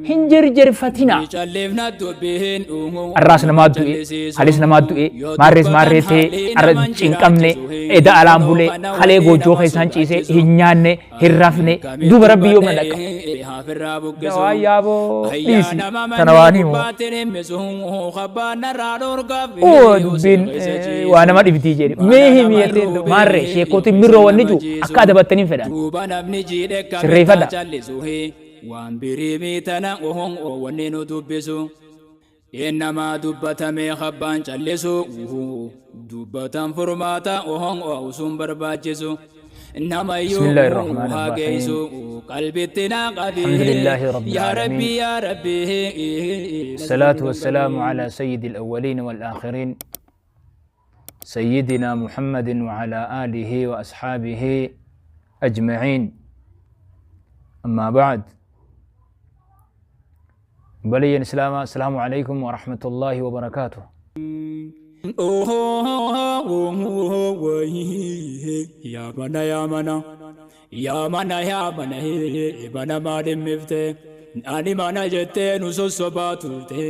Hin jerjerfatinaa. Arraas namaa du'e, halees namaa du'e, maarrees maarree ta'e, arra cinqamne, eda alaan bulee, halee goojjoo keessaan ciisee, hin nyaanne, hin rafne, duuba rabbi yoom na dhaqqaba. Dawaa yaaboo dhiisi, tana waan himu. Oo dubbiin waa nama dhibdii jedhe. Mee himi jetteen maarree sheekootiin mirroo wanni jiru akka adabattaniin fedhan. Sirreeffadha. Waan birii miitana ohon wanni nu dubbisu. Innamaa dubbatamee habbaan callisu dubbatan furmaata ohon usuun barbaachisu. Namayyuu بسم الله الرحمن haa الرحيم. geessu qalbitti naa qabi. الحمد لله رب Yaa Rabbi العالمين. yaa Rabbi. الصلاة والسلام على سيد الأولين والآخرين سيدنا محمد وعلى آله وأصحابه أجمعين أما بعد بلي الإسلام السلام عليكم ورحمة الله وبركاته. Yaa mana yaa mana yaa mana yaa mana mana maaliin mifte ani mana jettee nu sossobaa turte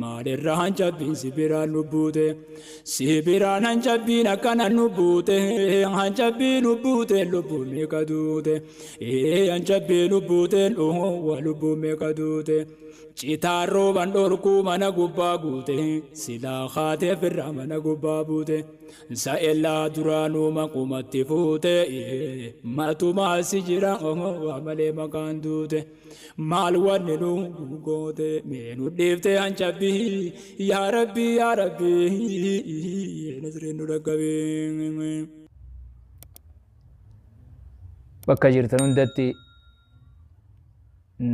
maalirra hancabbiin si biraan nu buute si biraan hancabbiin akkana nu buute hancabbii nu buute lubbuu meeqa duute hancabbii nu buute lubbuu meeqa duute. Citaan rooban dhorkuu mana gubbaa guute silaa kaatee firraa mana gubbaa buute sa'ellaa duraanuu maqumatti fuute matumaa si jira waa malee maqaan duute maal wanni nu goote mee nu dhiifte hancabbii yaa rabbi yaa rabbi nasriin nu dhaqqabee. Bakka jirtan hundatti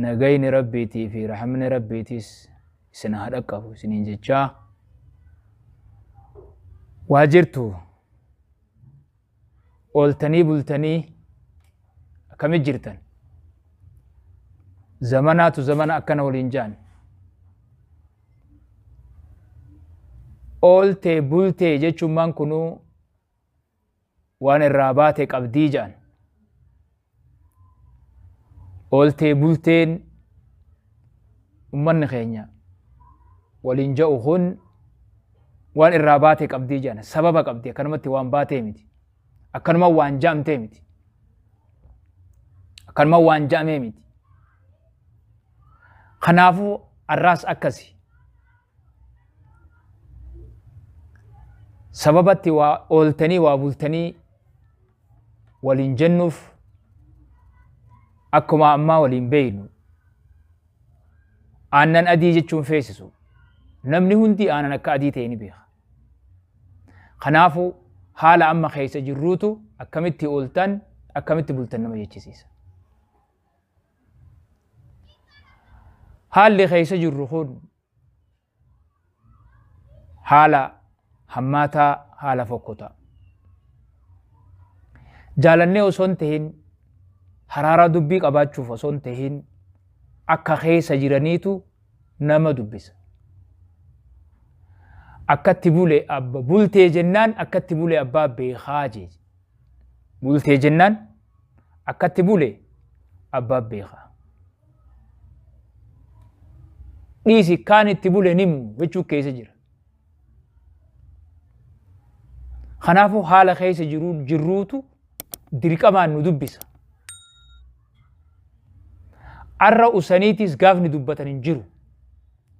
nagayni rabbiitii fi rahamni rabbiitiis isin haa dhaqqabu isiniin jechaa waa jirtu ooltanii bultanii akkamit jirtan zamanaatu zamana akkana waliin jaan ooltee bultee jechuun maan kunuu waan irraa baate qabdii jaan ooltee bulteen ummanni keenya waliin ja'u kun waan irraa baate qabdii jaan sababa qabdi akkanumatti waan baatee miti akkanuma waan ja'amtee miti akkanuma waan ja'amee miti kanaafuu arraas akkasi sababatti waa ooltanii waa bultanii waliin jennuuf akkuma ammaa waliin beeynu aannan adii jechuun feesisu namni hundi aanan akka adii ta'e ni beeka. Kanaafuu haala amma keessa jirruutu akkamitti ooltan akkamitti bultan nama jechisiisa. Haalli keessa jirru kun haala hammaataa haala fokkotaa. Jaalannee osoo hin tahin haraaraa dubbii qabaachuuf osoo hin tahin akka keessa jiraniitu nama dubbisa. Akkatti bule abba bultee jennaan akkatti bule abbaa beekaa jee. Bultee jennaan akkatti bule abbaa beekaa. Dhiisi kaan itti bule nimu jechuu keessa jira. Kanaafuu haala keessa jirruutu dirqamaan nu dubbisa. Arra usaniitis gaafni dubbatan hin jiru.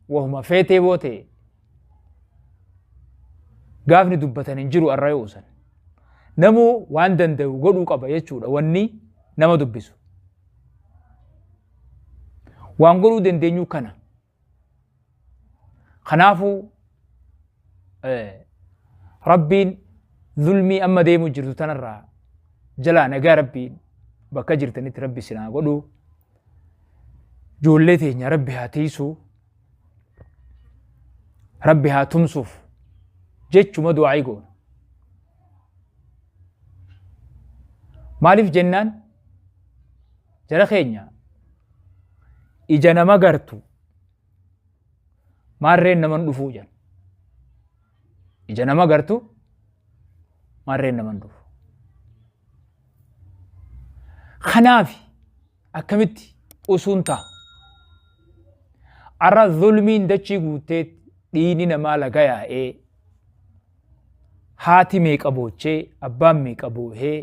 Wahuma feetee boo ta'e gaafni dubbatan hin jiru arra yoo usan. Namuu waan danda'u godhuu qaba jechuudha wanni nama dubbisu. Waan godhuu dandeenyu kana. Kanaafuu Rabbiin zulmii amma deemu jirtu tanarraa jalaa nagaa Rabbiin bakka jirtanitti Rabbi isin haa godhu. Ijoollee teenya Rabbi haa tiisu. Rabbi haa tumsuuf jechuma du'aa'ii goona. Maaliif jennaan jara keenya ija nama gartu maarreen naman dhufuu jedhan. Ija nama gartu maarreen naman dhufu. Kanaaf akkamitti usuun ta'a? Arra zulmiin dachii guuttee, dhiigni namaa laga yaa'ee, haati meeqa boochee, abbaan meeqa boohee,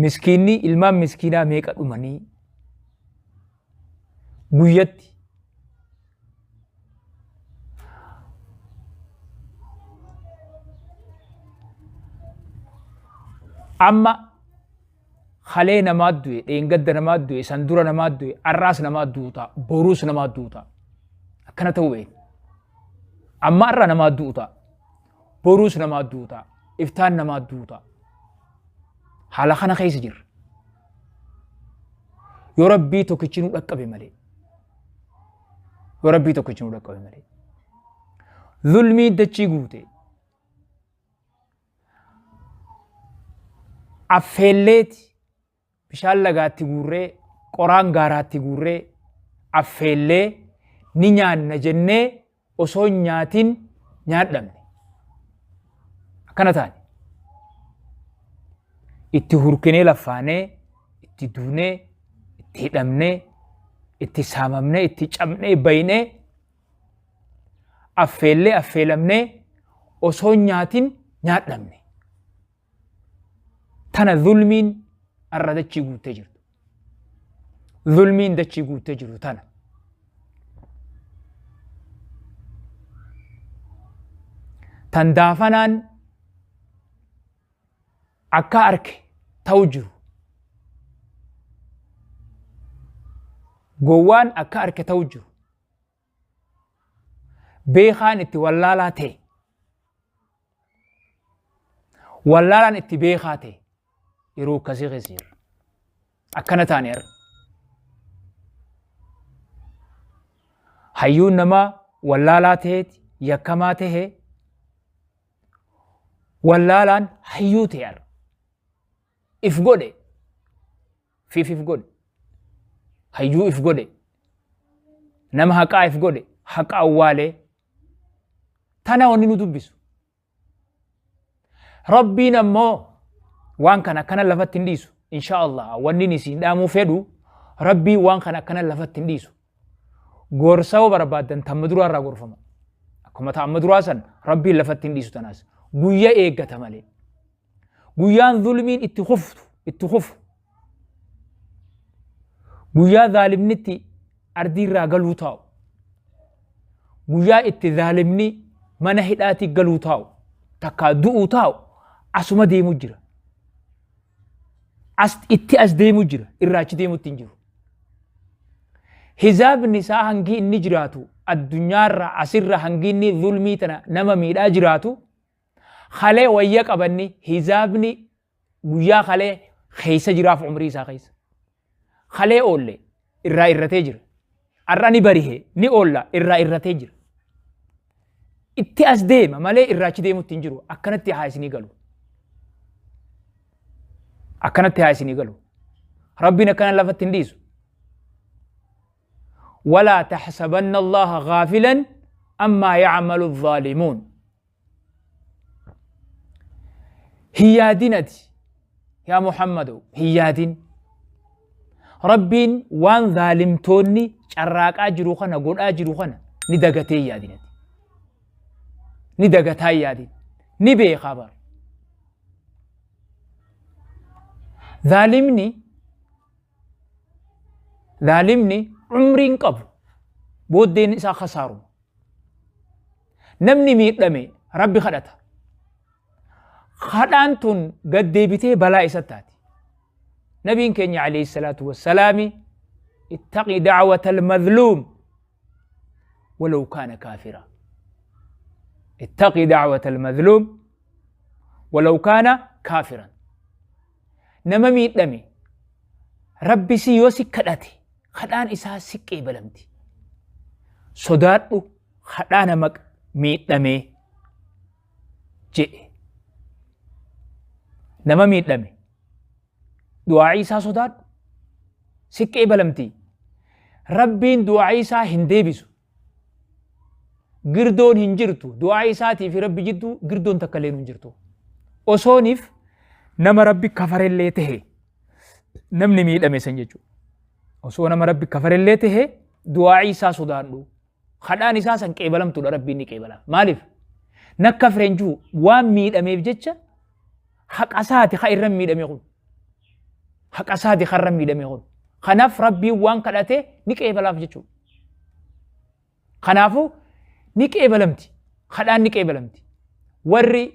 miskiinni ilmaan miskiinaa meeqa dhumanii guyyatti. Amma kalee namaa du'e, dheengadda namaa du'e, san dura namaa du'e, arraas namaa du'u ta'a, boruus namaa du'u ta'a. Akkana ta'uu beekna. Amma arra namaa du'u ta'a, boruus namaa du'u ta'a, iftaan namaa du'u ta'a. Haala kana keessa jirra. Yoo Rabbii tokkichi nu dhaqqabe malee. Yoo Rabbii tokkichi nu dhaqqabe malee. Zulmii dachii guute. Affeelleeti bishaan lagaatti guurree, qoraan gaaraatti guurree, affeellee ni nyaanna jennee osoo hin nyaatin nyaadhamne. Akkana taane. Itti hurkinee laffaanee, itti duunee, itti hidhamnee, itti saamamnee, itti cabnee baynee, affeellee affeelamnee osoo hin nyaatin nyaadhamne. Tana zulmiin har'a dachii guuttee jirtu. Zulmiin dachii guuttee jirtu tana. Tan daafanaan akka arke ta'u jiru. Gowwaan akka arke ta'u jiru. Beekaan itti wallaalaa ta'e. Wallaalaan itti beekaa ta'e yeroo akkasii keessa jirra. Akkana taane har'a. Hayyuun namaa wallaalaa ta'eeti, yakkamaa ta'e, wallaalaan hayyuu ta'e har'a. If godhe, fiif if godhe, hayyuu if godhe, nama haqaa if godhe, haqa awwaalee. Tana wanni nu dubbisu. Rabbiin ammoo waan kana akkana lafatti hin dhiisu. Insha Allah wanni inni isin dhaamuu fedhu, Rabbiin waan kana akkana lafatti hin dhiisu. Gorsa yoo barbaaddan tamma duraa irraa gorfama. Akkuma ta amma duraa san Rabbiin lafatti hin dhiisu tanaas. Guyya eeggata malee. Guyyaan zulmiin itti kuftu itti kufu. Guyyaa zaalimni itti ardii irraa galuu taa'u. Guyyaa itti zaalimni mana hidhaatii galuu taa'u. Takkaa du'uu taa'u asuma deemu jira. As itti as deemu jira. Irraa achi deemutti hin jiru. Hizaabni isaa hangi inni jiraatu, addunyaarra asirra hangi inni zulmii tana nama miidhaa jiraatu, kalee wayya qabanni hizaabni guyyaa kalee keessa jiraaf umrii isaa keessa. Kalee oolle irraa irratee jira. Har'a ni barihe ni oolla irraa irratee jira. Itti as deema malee irraa achi deemutti hin jiru. Akkanatti haa isinii galu. Akkanatti haa isinii galu. Rabbiin akkana lafatti hin dhiisu. Walaa taxsabanna Allaha gaafilan ammaa yacmalu zaalimuun. Hin yaadin ati yaa Muhammadu, hin yaadin. Rabbiin waan zaalimtoonni carraaqaa jiru kana, godhaa jiru kana ni dagatee hin yaadin ati. Ni dagataa hin yaadin. Ni beekaa bar. Zaalimni umrii hin qabu. Booddeen isaa kasaaruma. Namni miidhame Rabbi kadhata. Kadhaan tun gad deebitee balaa isa taati. Nabiin keenya alayhi salaatu wassalaami, ittaqi da'wata al-mazluum walaw kaana kaafira. Ittaqi da'wata al-mazluum walaw kaana kaafiran. Nama miidhame Rabbi si yoo si kadhate kadhaan isaa si qeebalamti. Sodaadhu kadhaa nama miidhamee jedhe. Nama miidhame du'aa'ii isaa sodaadhu, si qeebalamti. Rabbiin du'aa'ii isaa hin deebisu. Girdoon hin jirtu. Du'aa isaatii fi Rabbi jidduu girdoon takka illee hin jirtu. Osooniif nama Rabbi kafarellee tahe namni miidhame san jechuudha. Osoo nama Rabbi kafarellee tahe du'aa'ii isaa sodaadhu. Kadhaan isaa san qeebalamtuudha Rabbiin ni qeebala. Maaliif? Na kafre hin jiru waan miidhameef jecha haqa isaati ka irra miidhame kun. Haqa isaati ka irra miidhame kun. Kanaaf Rabbiin waan kadhate ni qeebalaaf jechuudha. Kanaafuu ni qeebalamti. Kadhaan ni qeebalamti. Warri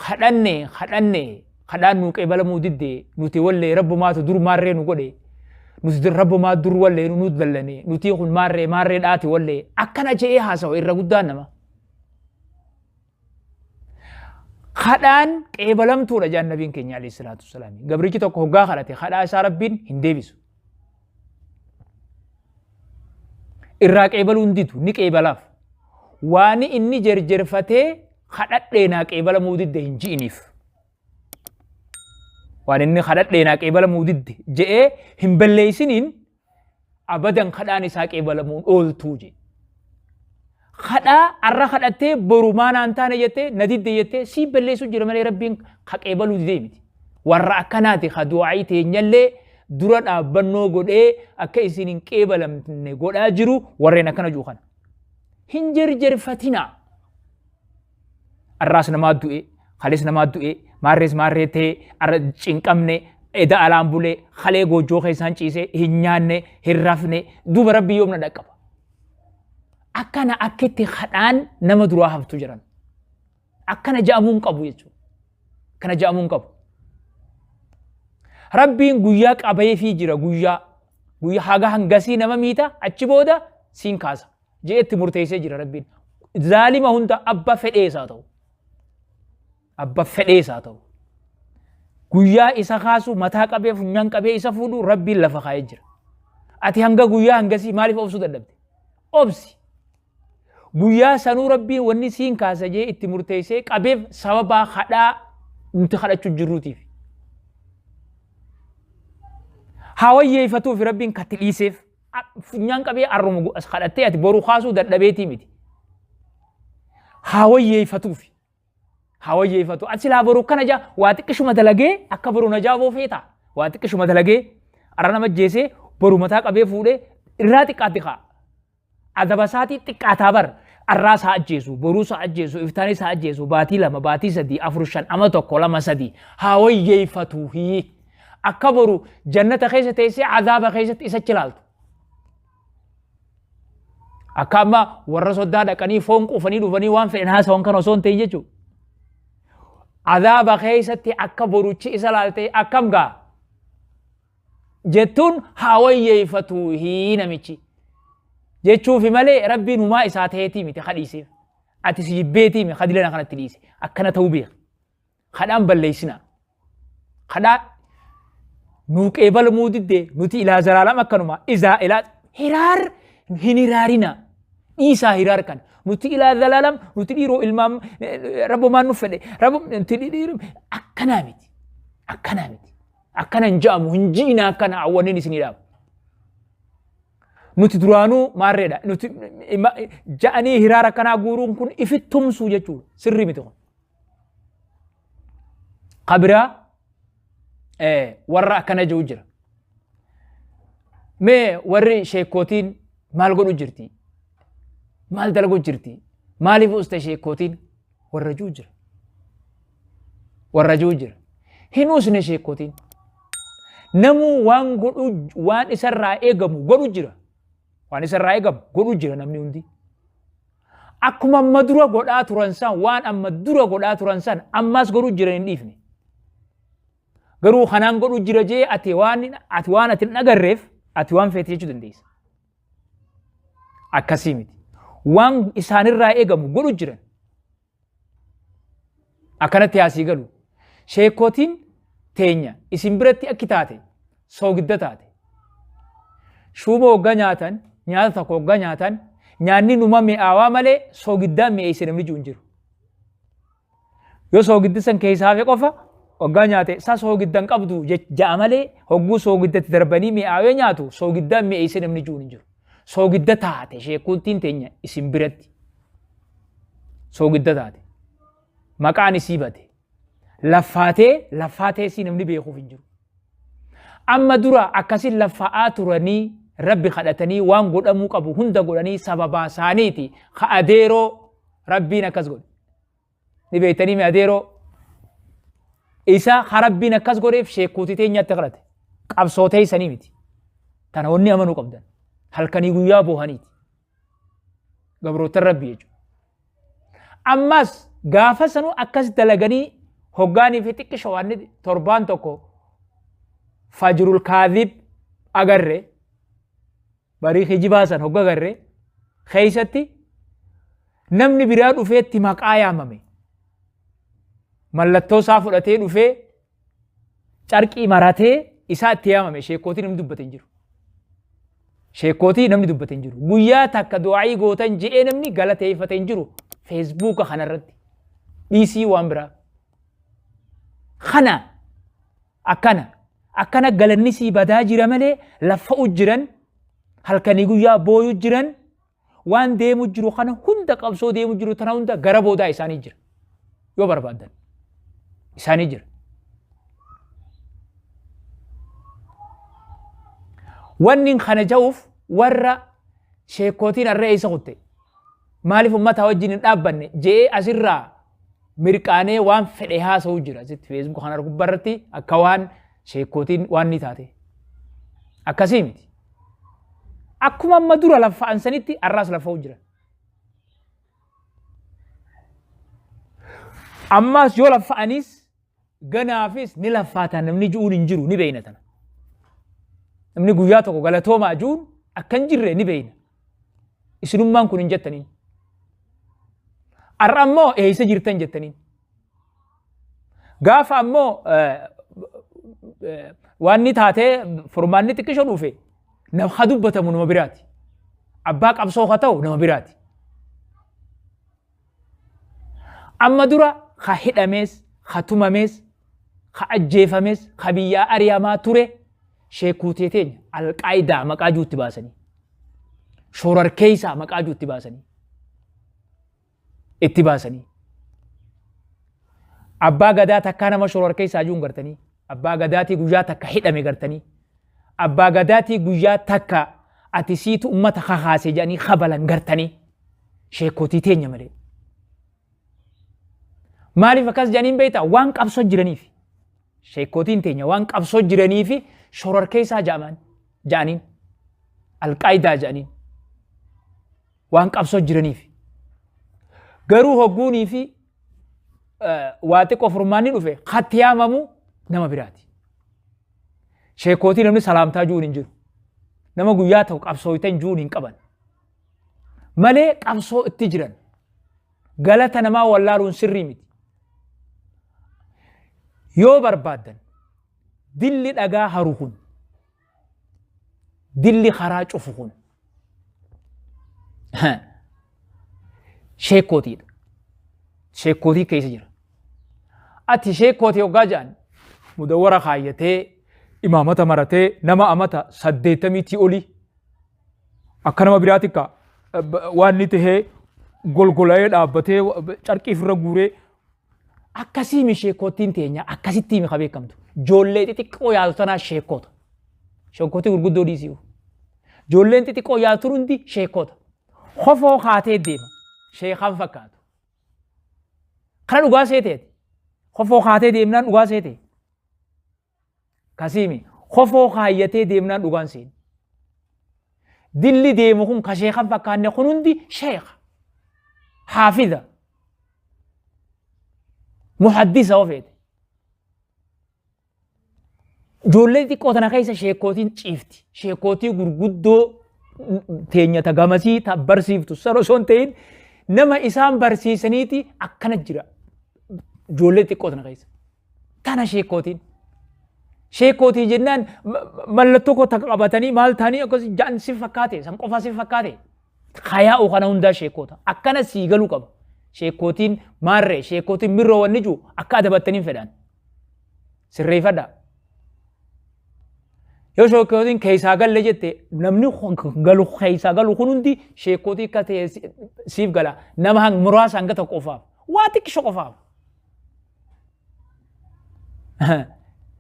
kadhanne kadhanne kadhaan nuu qeebalamuu didde nuti wallee rabbumaatu dur maarree nu godhe nuti rabbumaa dur wallee nu dallane nutii kun maarree maarree dhaati wallee akkana je'ee haasawa irra guddaan nama. Kadhaan qeebalamtuudha jaan nabiin keenya alayhi salaatu wassalaam. Gabrichi tokko hoggaa kadhate kadhaa isaa rabbiin hin deebisu. Irraa qeebaluu hin didu ni qeebalaaf. Waan inni jerjerfatee kadhadhee naa qeebalamuu didde hin ji'iniif. Waan inni kadhadhee naa qeebalamuu didde je'ee hin balleessiniin abadan kadhaan isaa qeebalamuun ooltuu jedhe. Kadhaa arra kadhattee boru maa naan taane jettee na didde jettee sii balleessuu jira malee rabbiin ka qeebaluu didee miti. Warra akkanaati ka du'aa'ii teenyallee dura dhaabbannoo godhee akka isin hin qeebalamne godhaa jiru warreen akkana jiru kana. Hin jerjerfatinaa. Arraas namaa du'e, kalees namaa du'e, maarrees maarree ta'e, arra cinqamne, eda alaan bulee, kalee goojjoo keessaan ciisee, hin nyaanne, hin rafne, duuba rabbii yoom na dhaqqaba. Akkana akkitti kadhaan nama duraa haftu jiran. Akkana ja'amuu hin qabu jechuudha. Akkana ja'amuu hin qabu. Rabbiin guyyaa qabeefii jira guyyaa. Guyyaa haga hangasii nama miita achi booda siin kaasa. Je'etti murteessee jira Rabbiin. Zaalima hunda abba fedhee isaa ta'u. Abba fedhee isaa ta'u. Guyyaa isa kaasu mataa qabee funyaan qabee isa fuudhu Rabbiin lafa kaa'ee jira. Ati hanga guyyaa hangasii maaliif obsuu dadhabde? Obsi. Guyyaa sanuu Rabbiin wanni siin kaasa jee itti murteessee qabeef sababaa kadhaa nuti kadhachuu jirruutiif. Haa wayyeeffatuufi Rabbiin katti dhiiseef. Funyaan qabee arruma as kadhattee ati boru kaasuu dadhabeetii miti. Haa wayyeeffatuufi. Haa wayyeeffatu. Ati silaa boru akkana jaa waa xiqqishuma dalagee akka boru najaa boo feeta. Waa xiqqishuma dalagee arra nama jeesee boru mataa qabee fuudhee irraa xiqqaatti kaa. Adaba isaatii xiqqaataa bar. Arraa isaa ajjeesu, boruu isaa ajjeesu, iftaan isaa ajjeesu, baatii 2, baatii 3, 4, 5, ama 1, 2, 3. Haa wayyeeffatuufi. Akka boru jannata keessa teessee azaaba keessatti isachi ilaaltu. Akka amma warra soddaa dhaqanii foon quufanii dhufanii waan fedhan haasawan kana osoo hin ta'in jechuudha. Azaaba keessatti akka boruchi isa laaltee akkam gaa jettuun haa wayyeeffatuuhi namichi. Jechuufi malee rabbiin humaa isaa ta'eetii miti kadhiiseef. Ati si jibbeetii miti kadilana kanatti dhiise. Akkana ta'uu beeka. Kadhaan balleessina. Kadhaa nuu qeebalamuu diddee nuti ilaa zalaalam akkanuma izaa ilaa hiraar hin hiraarina. Dhiisaa hiraar kana. Nuti ilaa zalaalam nuti dhiiroo ilmaan rabbumaan nu fedhe rabbu nuti dhiiroo akkanaa miti. Akkanaa miti. Akkana hin ja'amu hin ji'ina akkana awwannin isinii dhaabu. Nuti duraanuu maarreedha. Nuti ja'anii hiraara akkanaa guuruun kun ifitti tumsuu jechuudha. Sirrii miti kun. Ka biraa warra akkana jiru jira. Mee warri sheekkootiin maal godhu jirti? Maal dalagu jirti? Maaliif uste sheekkootiin? Warra jiru jira. Warra jiru jira. Hin usne sheekkootiin. Namuu waan godhu waan isarraa eegamu godhu jira. Waan isarraa eegamu godhu jira namni hundi. Akkuma amma dura godhaa turan san waan amma dura godhaa turan san ammas godhu jiran hin dhiifne. Garuu kanaan godhu jira jee ati waan ati waan ati hin agarreef ati waan feete jechuu dandeessa. Akkasii miti. Waan isaanirraa eegamu godhu jiran. Akkanatti haasii galu. Sheekootiin teenya isin biratti akki taate soogidda taate. Shuuma hoggaa nyaatan nyaata tokko hoggaa nyaatan nyaanni numa mi'aawaa malee soogiddaan mi'eesse namni jiru hin jiru. Yoo soogiddi san keessaa hafe qofa hoggaa nyaate isaa soogiddan qabdu ja'a malee hogguu soogiddatti darbanii mi'aawee nyaatu soogiddaan mi'eesse namni jiru hin jiru. Soogidda taate sheekkuuttiin teenya isin biratti. Soogidda taate. Maqaan isii bade. Laffaatee laffaatee isii namni beekuuf hin jiru. Amma dura akkasin laffa'aa turanii, Rabbi kadhatanii, waan godhamuu qabu hunda godhanii, sababaa isaaniiti ka adeeroo Rabbiin akkas godhe. Ni beektanii mi adeeroo? Isa ka Rabbiin akkas godheef sheekkuutii teenyatti kadhate. Qabsoo teessanii miti. Tana wanni amanuu qabdan. Halkanii guyyaa boohaniiti. Gabroottan Rabbii jechuudha. Ammas gaafa sanuu akkas dalaganii hoggaanii fi xiqqisho waan torbaan tokko fajrul kaadhib agarre, barii kijibaa san hogga agarre keessatti namni biraa dhufeetti maqaa yaamame, mallattoo isaa fudhatee dhufee carqii maratee isaa itti yaamame. Sheekootii namni dubbate hin jiru. Sheekootii namni dubbate hin jiru. Guyyaa takka du'aayii gootan je'ee namni galateeffate hin jiru. Feesbuuka kanarratti. Dhiisii waan biraa. Kana akkana akkana galanni sii badaa jira malee laffa'u jiran, halkanii guyyaa booyu jiran, waan deemu jiru kana hunda, qabsoo deemu jiru tana hunda gara boodaa isaanii jira. Yoo barbaadan isaanii jira. Wanni kana ja'uuf warra sheekootiin harree eessa kutte, maaliif ummata wajjin hin dhaabbanne je'ee asirraa mirqaanee waan fedhe haasa'u jira. Asitti feesbuuk kana gubbaarratti akka waan sheekootiin waan ni taate. Akkasii miti. Akkuma amma dura laffa'an sanitti har'aas laffa'u jiran. Ammaas yoo laffa'anis ganaafis ni laffaatan, namni ju'uun hin jiru ni beeyna tana. Namni guyyaa tokko galatoomaa ju'uun akka hin jirre ni beeyna. Isinummaan kun hin jettaniin. Har'a ammoo eessa jirtan jettaniin. Gaafa ammoo waan ni taatee furmaanni xiqqisho dhufe nama ha dubbatamu nama biraati. Abbaa qabsoo ha ta'u nama biraati. Amma dura ka hidhamees, ka tumamees, ka ajjeefamees, ka biyyaa ari'amaa ture sheekuutee teenya alqaayidaa maqaa juutti baasanii. Shororkeessaa maqaa juutti baasanii. Itti baasanii. Abbaa gadaa takkaa nama shororkeessaa juun gartanii. Abbaa gadaatii guyyaa takka hidhame gartanii. Abbaa gadaatii guyyaa takka ati siitu ummata kakaase jedhanii kabalan gartanii. Sheekotii teenya malee. Maaliif akkas jedhaniin beektaa? Waan qabsoo jiraniif. Sheekotiin teenya waan qabsoo jiraniif shororkeessaa jedhaman jedhaniin. Alqaayidaa jedhaniin. Waan qabsoo jiraniif. Garuu hogguunii fi waa xiqqoo furmaanni dhufe katti yaamamu nama biraati. Sheekootii namni salaamtaa ju'uun hin jiru. Nama guyyaa ta'u qabsooytan ju'uun hin qaban. Malee qabsoo itti jiran. Galata namaa wallaaluun sirrii miti. Yoo barbaaddan dilli dhagaa haru kun, dilli karaa cufu kun sheekootiidha. Sheekootii keessa jira. Ati sheekootii hoggaa jedhan mudawwara kaayyatee, imaamata maratee, nama amata 80tii olii akka nama biraatti ka waan inni tahee golgola'ee dhaabbatee carqii ofirra guuree akkasii mi sheekootiin teenya akkasitti mi ka beekamtu. Ijoollee xixiqqoo yaadu tanaa sheekoota. Sheekootii gurguddoo dhiisii. Ijoolleen xixiqqoo yaadu hundi sheekoota. Kofoo kaatee deema. Sheekaan fakkaatu. Kana dhugaa seeteeti. Kofoo kaatee deemnaan dhugaa seete. Kasiimi. Kofoo kaayyatee deemnaan dhugaan seeni. Dilli deemu kun ka sheekan fakkaanne kun hundi sheeka. Haafiza. Muhaddisa ofeete. Ijoollee xixiqqoo tana keessa sheekootiin ciifti. Sheekootii gurguddoo teenya ta gamasii ta barsiiftu sana osoo hin ta'in nama isaan barsiisaniiti akkana jira. Ijoollee xixiqqoo tana keessa. Tana sheekootiin. Sheekootii jennaan mallattoo koo takka qabatanii maal ta'anii akkas ja'an si fakkaate, san qofa si fakkaate. Kayaa'u kana hundaa sheekoota. Akkana sii galuu qaba. Sheekootiin maarree, sheekootiin mirroo wanni jiru akka adabattaniin fedhan. Sirreeffadhaa. Yoo sheekootiin keessaa galle jette, namni galu keessaa galu kun hundi sheekootii akka ta'e siif gala. Nama muraasa hanga tokko qofaaf. Waa xiqqisho qofaaf.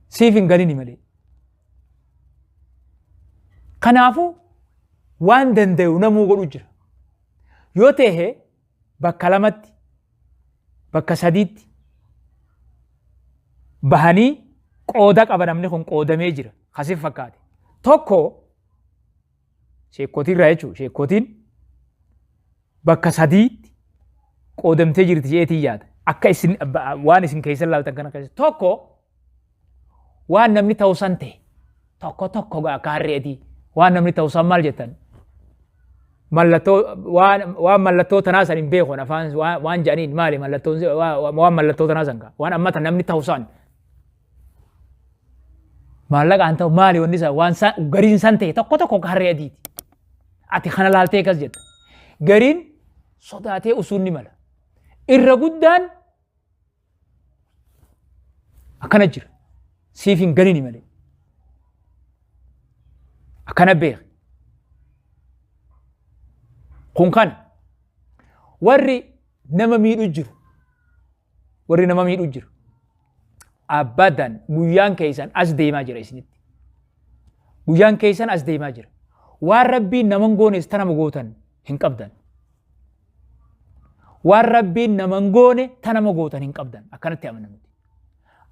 Siif hin galini malee. Kanaafuu waan dandayu namuu godhu jira. Yoo ta'e bakka lamatti, bakka sadiitti bahanii qooda qaba. Namni kun qoodamee jira. Kasif fakkaate. Tokko sheekkotiin irraa jechuudha. Sheekkotiin bakka sadiitti qoodamtee jirti jeetii yaada. Akka isin waan isin keessa ilaaltan kana keessa. Tokko waan namni ta'u san ta'e. Tokko tokko akka harreetii. Waan namni ta'u san maal jettan? Mallattoo waan mallattoo tanaa san hin beeku afaan waan jedhaniin maali mallattoon waan mallattoo tanaa san kaa waan amma tan namni ta'u san maallaqaan ta'u maali wanni san waan san gariin san ta'e tokko tokko akka harree adiiti. Ati kana laaltee akkas jetta. Gariin sodaatee usuun ni mala. Irra guddaan akkana jira. Siif hin galini malee. Akkana beeki. Kun kana. Warri nama miidhu jiru. Warri nama miidhu jiru. Abadan guyyaan keessan as deemaa jira isinitti. Guyyaan keessan as deemaa jira. Waan Rabbiin nama hin goones ta nama gootan hin qabdan. Waan Rabbiin nama hin goone ta nama gootan hin qabdan. Akkanatti amana nuti.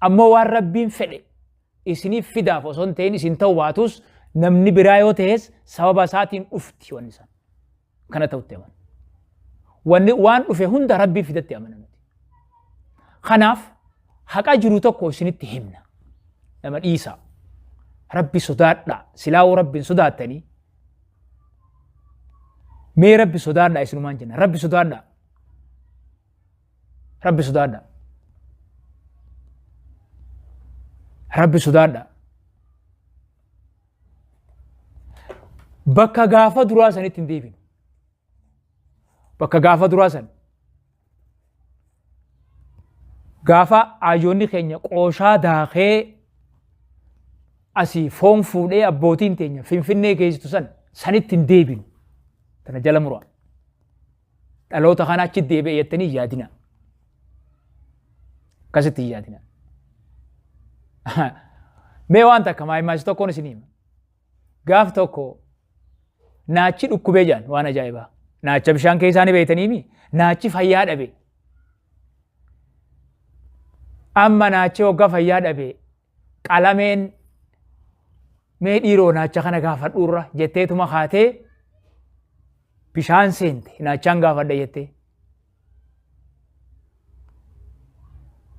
Ammoo waan Rabbiin fedhe isiniif fidaaf osoo hin ta'in isin ta'u baatus namni biraa yoo ta'es sababa isaatiin dhufti wanni san. Kana ta'utti amana. Wanni waan dhufe hunda Rabbiin fidatti amana nuti. Kanaaf haqa jiru tokko isinitti himna. Nama dhiisaa. Rabbi sodaadhaa. Silaa'uu Rabbiin sodaattanii. Mee Rabbi sodaadhaa isinumaan jenna. Rabbi sodaadhaa. Rabbi sodaadhaa. Rabbi sodaadhaa. Bakka gaafa duraa sanitti hin deebinu. Bakka gaafa duraa san. Gaafa ayyoonni keenya qooshaa daakee asii foon fuudhee abbootiin teenya Finfinnee geessitu san sanitti hin deebinu. Tana jala muraa. Dhaloota kana achi deebi'e jettanii hin yaadina. Akkasitti hin yaadina. Mee waan takka maayimmaasi tokkoon isin hima. Gaaf tokko naachi dhukkubee jedhan waan ajaa'ibaa. Naacha bishaan keessaa ni beektaniimi. Naachi fayyaa dhabe. Amma naachi hogga fayyaa dhabe qalameen mee dhiiroo naacha kana gaafadhuurra jetteetuma kaatee bishaan seente naachaan gaafadha jettee.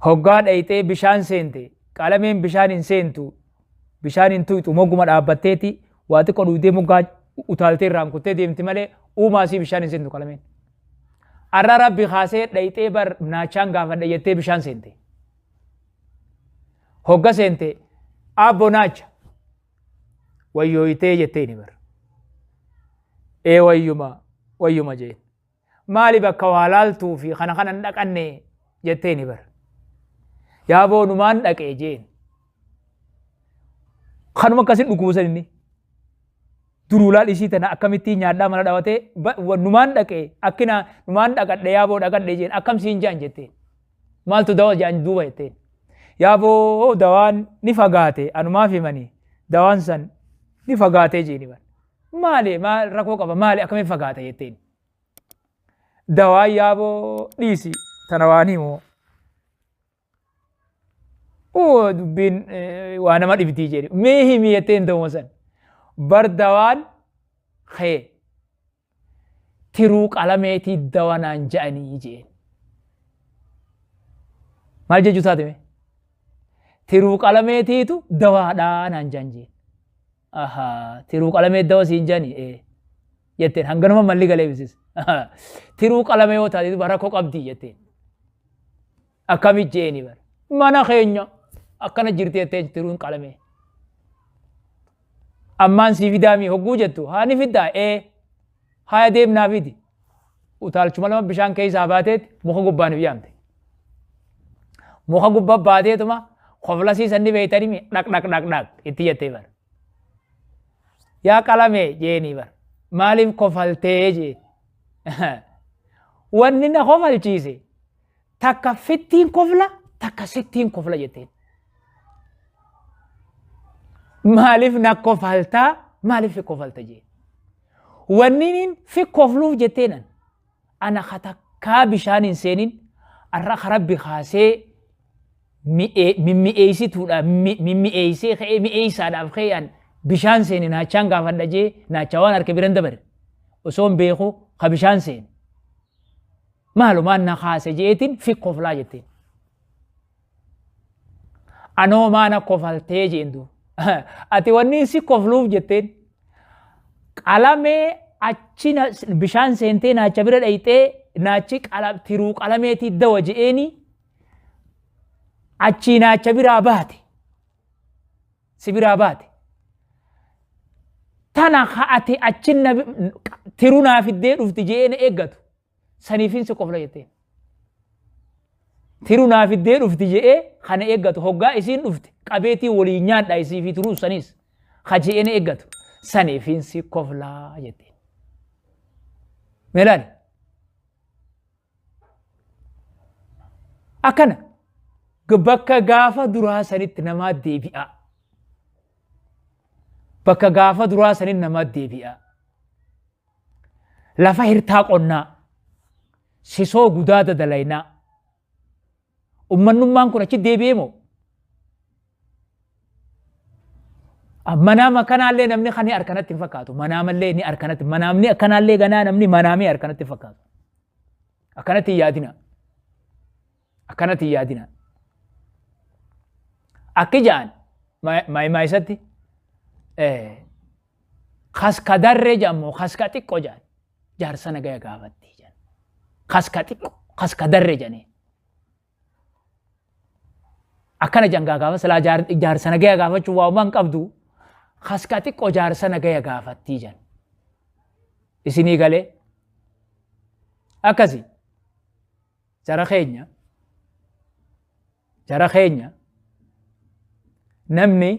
Hoggaa dhayxee bishaan seente qalameen bishaan hin seentu bishaan hin tuyxu mogguma dhaabbatteeti waa xiqqoo dhugdee moggaa utaaltee irraan kuttee deemti malee uumaa isii bishaan hin seentu qalameen. Arra rabbi kaasee dhayxee bar naachaan gaafadha jettee bishaan seente. Hogga seente abbo naacha wayyooytee jetteeni bar. Ee wayyuma wayyuma jeen. Maali bakka waa laaltuu fi kana kana hin dhaqanne jetteeni bar. Yaaboo numaan dhaqee jeen. Kanuma akkasin dhukkubusan inni. Duruu laal isii tana akkamittiin nyaadhaa mana dhawatee numaan dhaqee akkina numaan dhaqadhe yaaboo dhaqadhe jeen akkam siin jaan jetteen. Maaltu dawa jaan duuba jetteen. Yaaboo dawaan ni fagaate anumaaf himanii dawaan san ni fagaatee jeeni bar. Maali maal rakkoo qaba maali akkamiin fagaata jetteen. Dawaan yaaboo dhiisi tana waan himu. Oo dubbiin waa nama dhibdii jedhe. Mee himi jetteen dawuma san. Bar dawaan kee tiruu qalameetii dawa naan ja'anii jeen. Maal jechuu taate mee? Tiruu qalameetiitu dawaadhaa naan ja'an jeen. Ahaa tiruu qalamee dawa siin ja'anii ee. Jetteen hanganuma malli galee bisis. Tiruu qalamee yoo taate duba rakkoo qabdii jetteen. Akkami jeeni bara. Mana keenya akkana jirti jettee tiruun qalamee. Ammaan sii fidaamii hogguu jettu haa ni fiddaa ee haya deemnaa fidi. Utaalchuma lama bishaan keessaa baateet muka gubbaan if yaamte. Muka gubbaa baateetuma koflasii sanni beeytanimi dhaq dhaq dhaq dhaq itti jettee bara. Yaa qalamee jeenii bara. Maaliif kofaltee jeen. Wanni na kofalchiise takka fittiin kofla takka sittiin kofla jetteen. Maaliif na kofaltaa? Maaliif fi kofalta jee. Wanniniin fi kofluuf jetteenan ana katakkaa bishaan hin seenin arra ka rabbi kaasee mimmi'eessituudha mimmi'eessee ka'ee mi'eessaadhaaf ka'ee an bishaan seene naachaan gaafadha jee naachaa waan harka biran dabare osoo hin beeku ka bishaan seene maalumaan na kaase jeetiin fi koflaa jetteen. Anoo maana kofaltee jeen duuba. Ati wanni si kofluuf jetteen qalamee achi bishaan seentee naacha bira dhayxee naachi tiruu qalameetii dawa je'eeni achii naacha biraa baate. Si biraa baate. Tana ka ati achi tiruu naa fiddee dhufti je'ee na eeggatu. Saniifin si kofla jetteen. Tiru naa fiddee dhufti je'ee kana eeggatu hoggaa isiin dhufte qabeetii waliin nyaadha isii fi turuu saniis ka je'ee na eeggatu saniifin si koflaa jetteen. Mee laali. Akkana bakka gaafa duraa sanitti namaa deebi'a. Bakka gaafa duraa sanitti namaa deebi'a. Lafa hirtaa qonnaa. Sisoo gudaada dalaynaa. Ummannummaan kun achi deebi'ee moo? Manaama kanaallee namni kan harkanatti hin fakkaatu. Manaamallee ni harkanatti. Manaamni akkanaallee ganaa namni manaamee harkanatti hin fakkaatu. Akkanatti hin yaadina. Akkanatti hin yaadina. Akki ja'an maayimaayisatti kaska darree jedhamu kaska xiqqoo jedhan jaarsa nagaya gaafattii jedhan. Kaska xiqqoo kaska darree jedhanii. Akkana jedhan gaa gaafa silaa jaarsa nagaya gaafachuu waa uumaan qabdu kaska xiqqoo jaarsa nagaya gaafattii jedhan. Isinii galee akkasi jara keenya jara keenya namni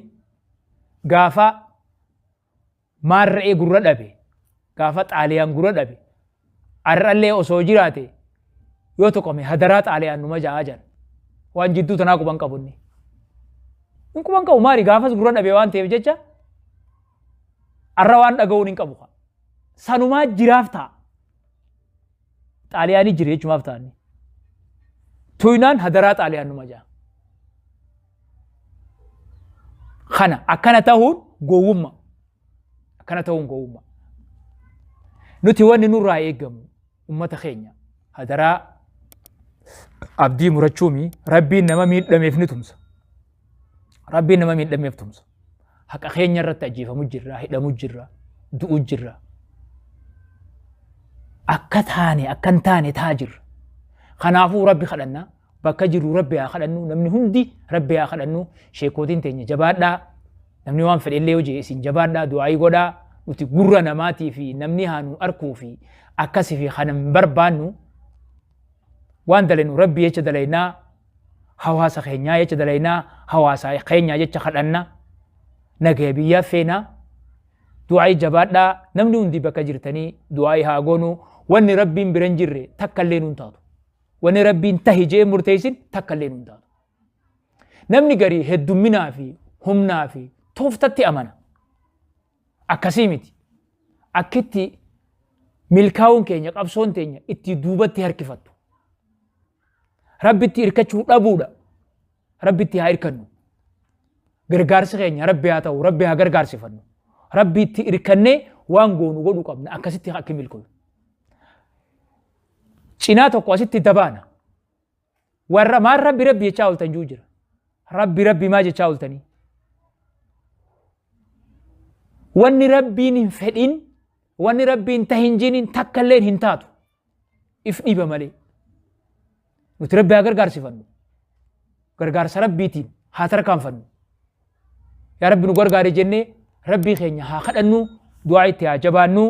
gaafa maarra'ee gurra dhabe gaafa xaaliyaan gurra dhabe har'allee osoo jiraate yoo tuqame hadaraa xaaliyaan numa ja'aa jira waan jidduu tanaa quban qabu inni hin quban qabu maali gaafas gurra dhabe waan ta'eef jecha har'a waan dhaga'uun hin qabu sanumaa jiraaf ta'a Xaaliyaanii jira jechumaaf ta'anii. Tuynaan hadaraa xaaliyaan numa ja'a. Kana akkana tahuun gowwumma. Akkana tahuun gowwumma. Nuti wanni nurraa eegamu ummata keenya hadaraa abdii murachuumi rabbiin nama miidhameef ni tumsa. Rabbiin nama miidhameef tumsa. Haqa keenya irratti ajjeefamu jirra, hidhamu jirra, du'u jirra. Akka taane akka hin taane ta'a jirra. Kanaafuu Rabbi kadhanna. Bakka jirru Rabbi haa kadhannu. Namni hundi Rabbi haa kadhannu. Sheekootiin teenya jabaadhaa. Namni waan fedhe illee hojii isin jabaadhaa du'aayii godhaa. Nuti gurra namaatii fi namni haa nu arkuu fi akkasii fi kana hin barbaannu. Waan dalenu Rabbi jecha dalaynaa. Hawaasa keenyaa jecha dalaynaa, hawaasa keenyaa jecha kadhanna, nagaya biyyaa feena, du'aa'ii jabaadhaa, namni hundi bakka jirtanii du'aa'ii haa goonu, wanni Rabbiin bira hin jirre takka illee nuun taatu. Wanni Rabbiin tahi je'ee murteessin takka illee nuun taatu. Namni garii heddumminaa fi humnaa fi tooftatti amana. Akkasii miti. Akkitti milkaa'uun keenya qabsoon teenya itti duubatti harkifattu. Rabbitti hirkachuu dhabuudha. Rabbitti haa hirkannu. Gargaarsi keenya Rabbi haa ta'u, Rabbi haa gargaarsifannu. Rabbitti hirkannee waan goonu godhuu qabna. Akkasitti akka milkooyu. Cinaa tokko asitti dabaana. Warra maal Rabbi Rabbi jechaa ooltan juu jira. Rabbi Rabbi maa jechaa ooltanii? Wanni Rabbiin hin fedhin, wanni Rabbiin tahin jiniin takka illeen hin taatu. If dhiiba malee. Nuti Rabbi haa gargaarsifannu. Gargaarsa Rabbiitiin haa tarkaanfannu. Yaa Rabbi nu gargaari jennee Rabbii keenya haa kadhannu, du'aa itti haa jabaannu,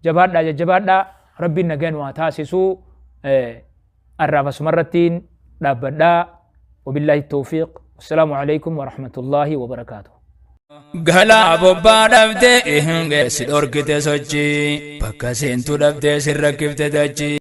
jabaadhaa jajjabaadhaa, Rabbiin nagaa nu haa taasisu. Arraaf asumarrattiin dhaabbadhaa. Wabillaahi tawfiiq. Wassalaamu alaikum warahmatullaahi wabarakaatuh. Galaa bobbaa dhabdee si dhorkite sochii bakka seentu dhabdee si rakkifte dachii.